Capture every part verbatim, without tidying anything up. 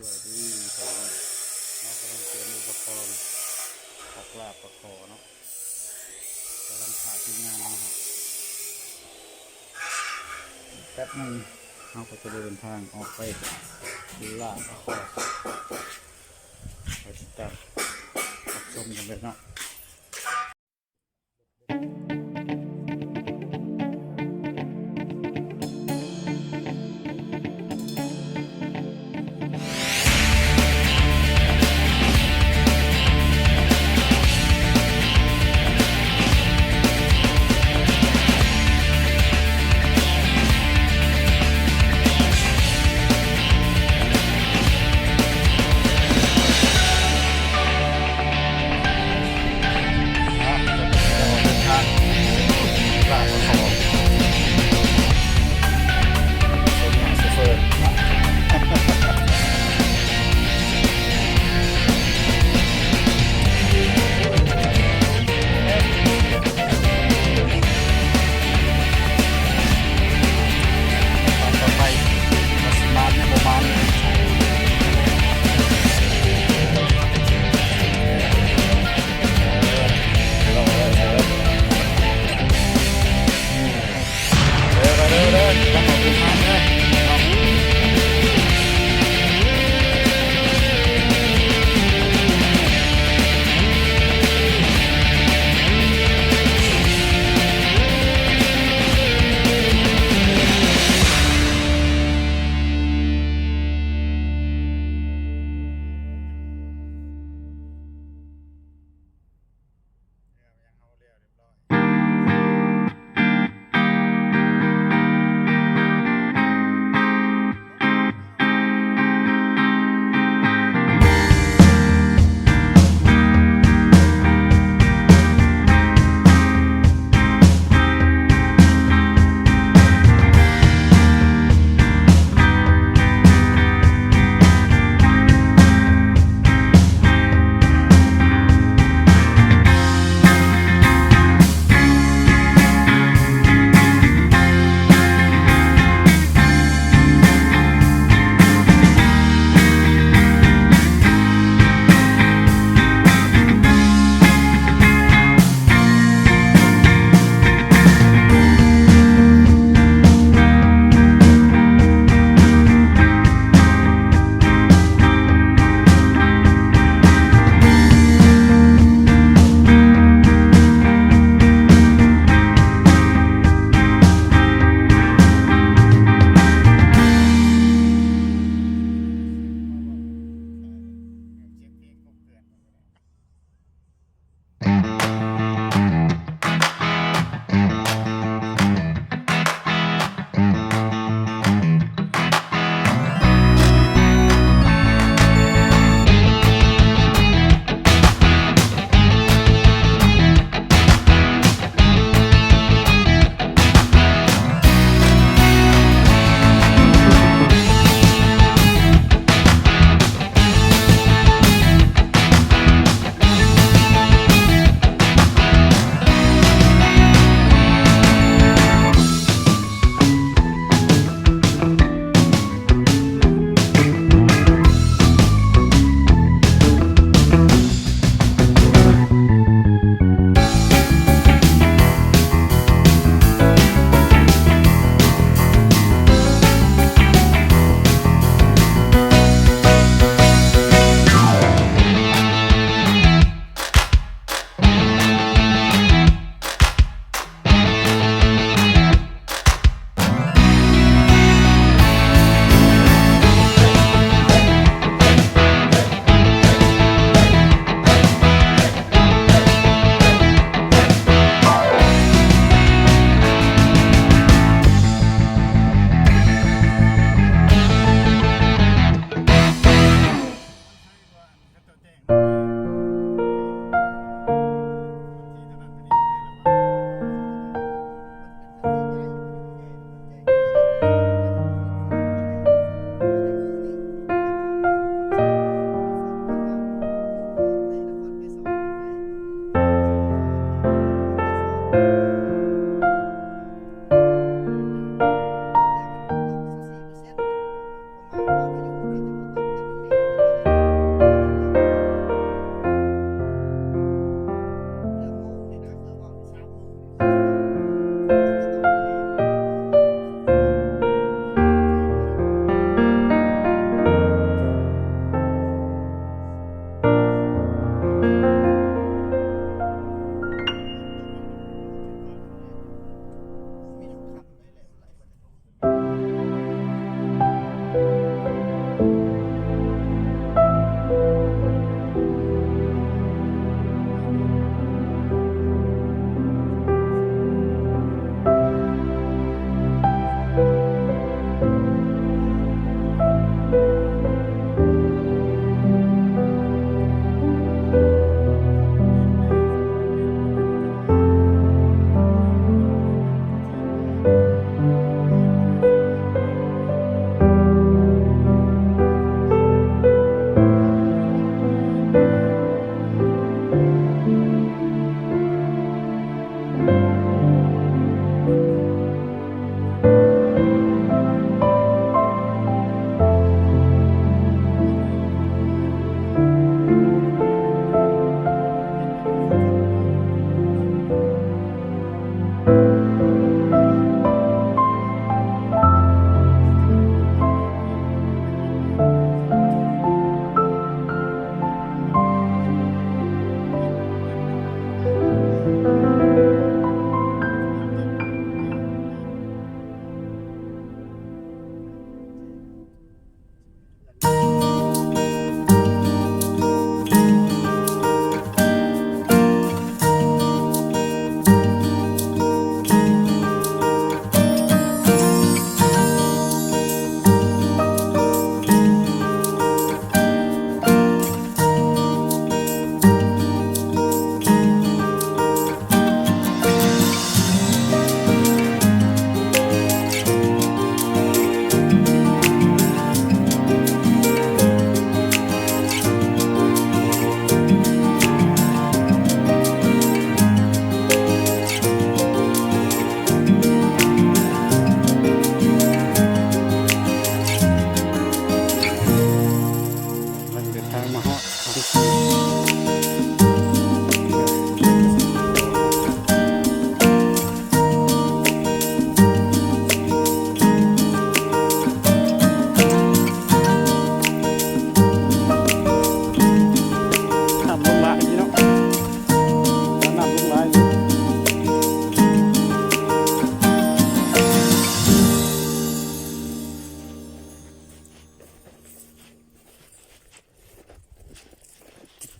สวัสดีครับ เรากำลังเตรียมอุปกรณ์ตักลาบปลาขอเนาะ กำลังถ่ายทีมงานนะครับ แป๊บหนึ่งเราก็จะเดินทางออกไปล่าปลาขอ ไปติดตามรับชมกันเลยเนาะ ส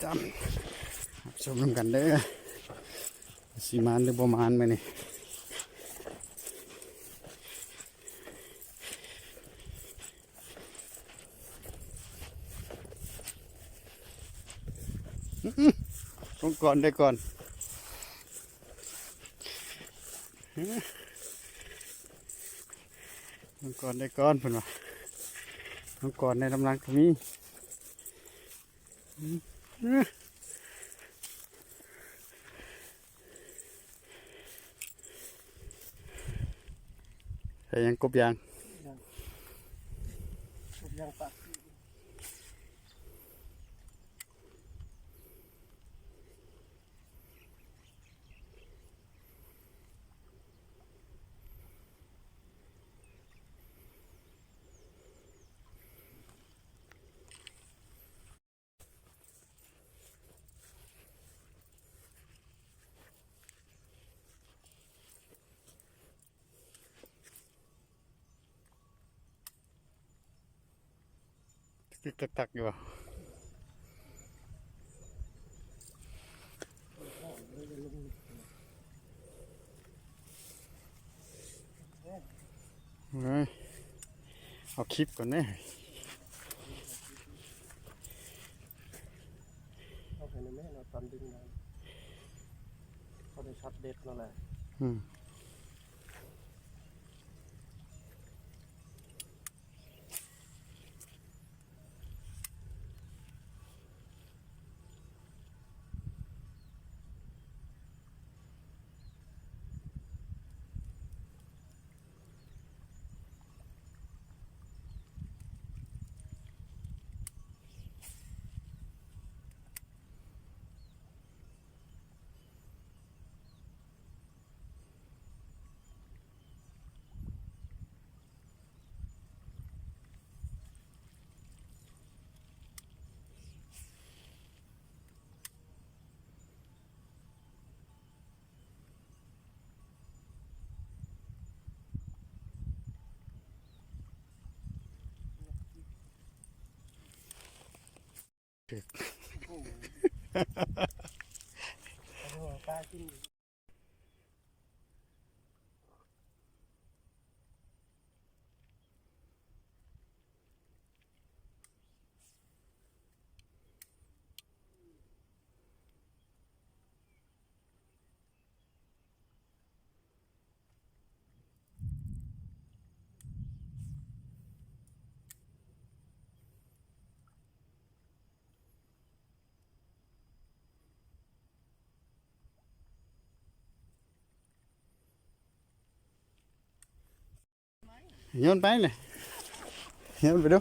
ตามรับชมนำกันเด้อ สิหมานหรือบ่หมานมื้อนี้ อื้อหือ ลงก่อนได้ก่อน ลงก่อนได้ก่อนเพิ่นว่า ลงก่อนในลำหลังก็มี อืม ใส่ยังกบยาง กบยางปะ ตึกๆตักๆอยู่บ่ เฮ้ย เอาคลิปก่อนเนี่ย เอาไปในแม่เราตอนดึงนะ เขาได้ช็อตเด็ดแล้วแหละ อืมโยนไปเลย โยนไปดู